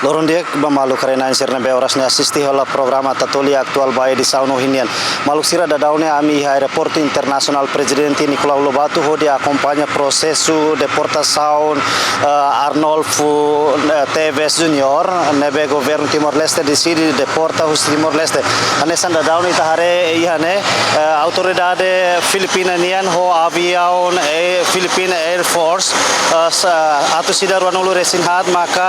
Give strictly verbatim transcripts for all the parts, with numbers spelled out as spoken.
Loron di'ak ba maluk rona-na'in sira ne'ebé oras ne'e asiste hela programa Tatoli Atuál ba edisaun ohin nian. Maluk sira, daudaun ne'e ami iha Aeroportu Internasionál Prezidente Nicolau Lobato hodi akompaña prosesu deportasaun, eh, Arnolfo, eh, Teves Junior, ne'ebé governu Timor-Leste deside deporta husi Timor-Leste. Hanesan daudaun ita haree iha ne'e, eh, autoridade Filipina nian ho aviaun, eh, Philippine Air Force, eh, sa-, atus ida ruanulu resin haat maka,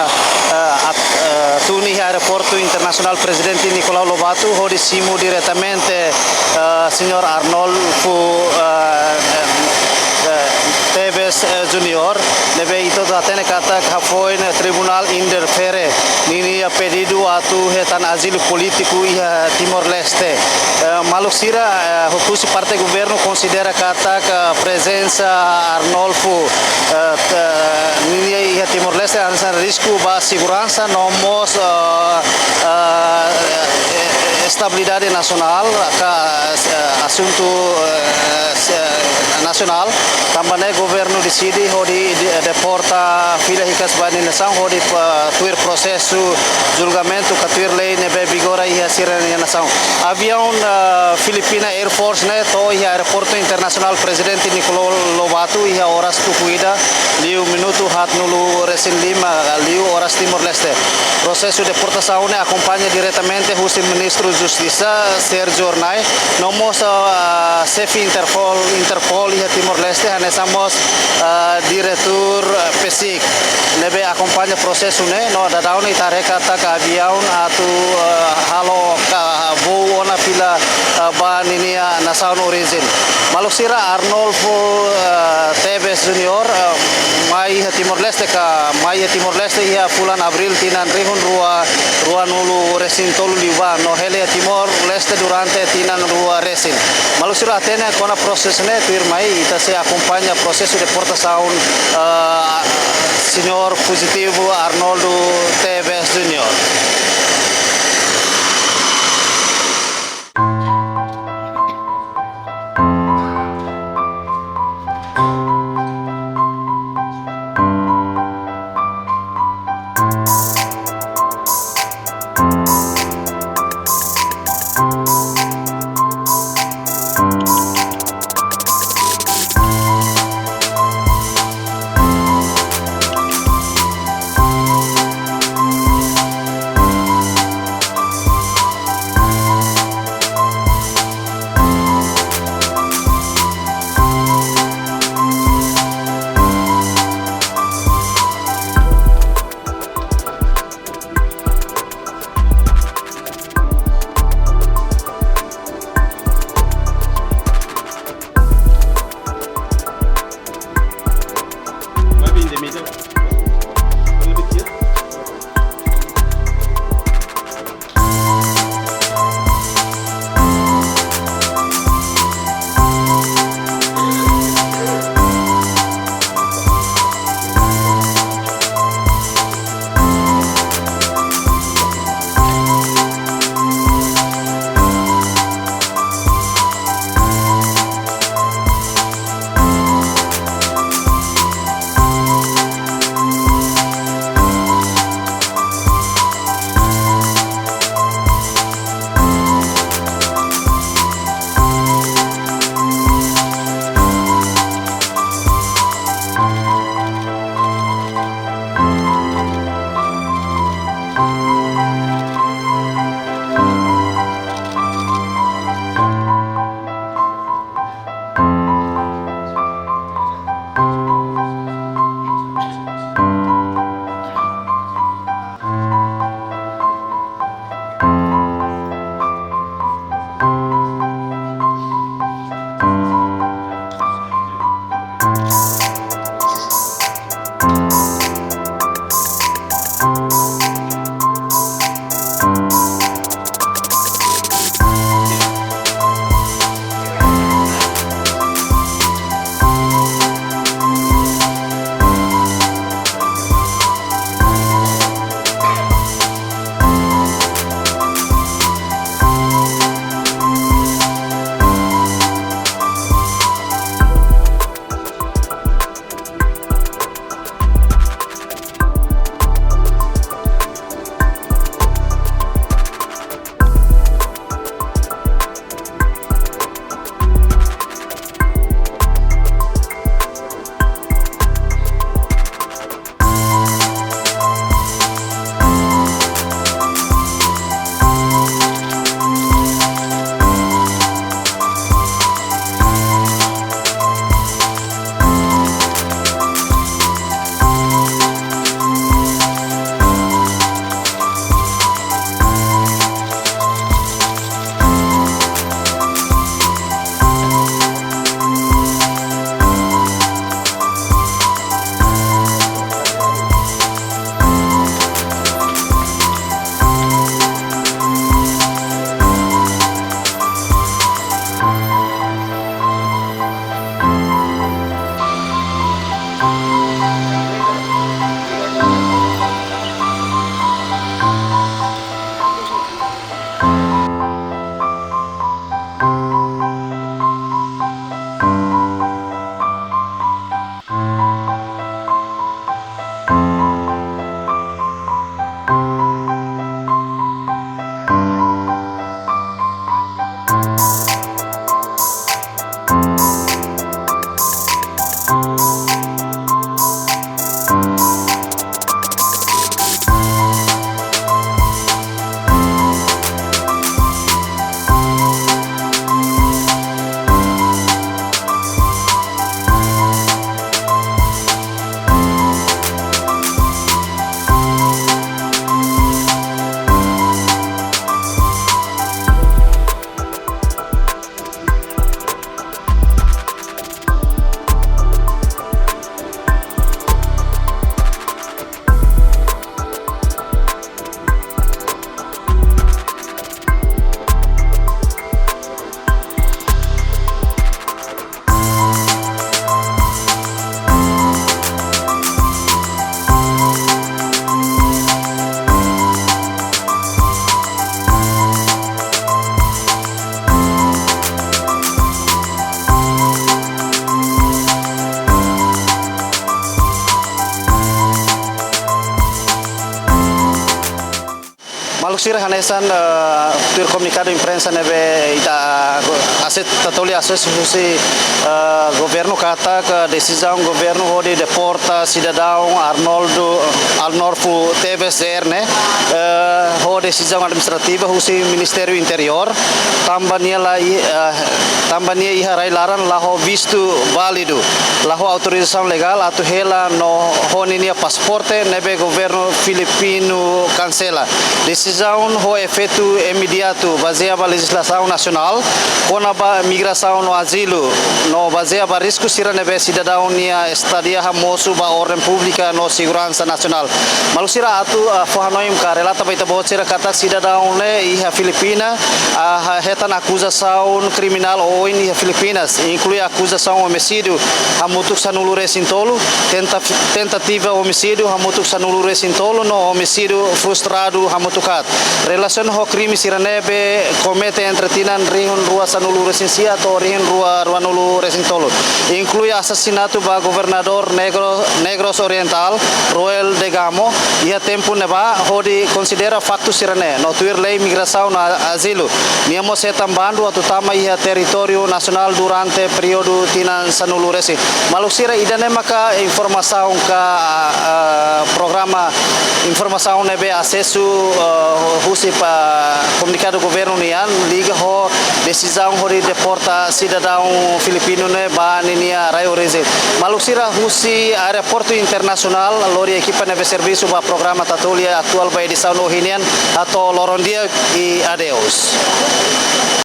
eh, eh, at-, eh, tun iha Aeroportu Internasionál Prezidente Nicolau Lobato hodi simu diretamente, eh, Señór Arnolfo, eh, eh, eh, Teves, eh, Junior, ne'ebé ita hatene katak hafoin, eh, tribunál interfere ninia pedidu atu hetan azilu polítiku iha Timor-Leste. Eh, maluk sira, eh, husi parte governu konsidera katak, eh, prezensa Arnolfo, eh, eh, ninia iha Timor-Leste hanesan risku ba seguransa no mós, eh, eh, eh, estabilidade nasionál ka, eh, asuntu, eh, eh, nasionál. Tanba ne'e governu deside hodi de-, deporta fila hikas ba ninia nasaun hodi, eh, tuir prosesu julgamentu ka tuir lei ne'ebé vigora iha sira-nia nasaun. Aviaun, eh, Filipina Air Force ne'e to'o iha Aeroportu Internasionál Prezidente Nicolau Lobato iha oras tuku ida liu minutu haatnulu resin lima liu oras Timor-Leste. Prosesu deportasaun ne'e akompaña diretamente husi Ministru Justisa Sérgio Hornai, no mós, ah, xefe Interpol, Interpol iha Timor-Leste, hanesan mós, ah, diretór, ah, PCIC, ne'ebé akompaña prosesu ne'e, no daudaun ne'e ita haree katak aviaun atu, ah, halo ka voo ona fila, ah, ba ninia nasaun orijen. Maluk sira, Arnolfo, ah, Teves Junior, ah, mai iha Timor-Leste ka mai iha Timor-Leste iha fulan Abríl tinan rihun rua, ruanulu resin tolu liubá, no hela iha Timor-Leste durante tinan rua resin. Maluk sira, hatene kona-ba prosesu ne'e tuirmai, ita sei akompaña prosesu deportasaun, ah, Señór fujitivu Arnolfo Teves Junior. Maluk sira, hanesan, eh, tuir komunikadu imprensa ne'ebé ita, eh, asesu, Tatoli asesu husi, eh, governu katak, eh, desizaun governu hodi deporta sidadaun Arnoldo, eh, Arnolfo Teves Deerne, eh, ho desizaun administrativa husi Ministériu Interiór, tanba nia la i-, eh, tanba nia iha rai laran la ho vistu válidu, la ho autorizasaun legál atu hela no ho ninia pasaporte ne'ebé governu filipinu kansela. Desizaun ho efeitu imediatu, bazeia ba lejizlasaun nasionál kona-ba migrasaun no azilu, no bazeia ba risku sira ne'ebé sidadaun nia estadia hamosu ba orden públika no seguransa nasionál. Maluk sira, atu, ah, fó-hanoin ka relata ba ita-boot sira katak sidadaun ne'e iha Filipina, ah, ha-, hetan akuzasaun kriminál oioin iha Filipinas, inklui akuzasaun omisídiu hamutuk sanulu-resin-tolu, tenta-, tentativa omisídiu hamutuk sanulu-resin-tolu no omisídiu frustradu hamutuk haat. Relasiona ho krime sira ne'ebé komete entre tinan rihun rua sanulu-resin-sia to'o rihun rua ruanulu-resin-tolu, inklui asasinatu ba governadór Negro-, Negros Orientál, Roel Degamo, iha tempu ne'ebá, hodi konsidera faktu sira-ne'e no tuir lei migrasaun no azilu, nia mós hetan bandu atu tama iha territóriu nasionál durante períodu tinan sanulu-resin. Maluk sira, ida-ne'e maka informasaun ka, ah, programa informasaun ne'ebé asesu, eh, husi ba komunikadu governu nian liga ho desizaun hodi deporta sidadaun filipinu ne'e ba ninia rai orijen. Maluk sira, husi Aeroportu Internasionál, lori ekipa ne'ebé servisu ba programa Tatoli atuál ba edisaun ohin nian, hato'o loron di'ak i adeus.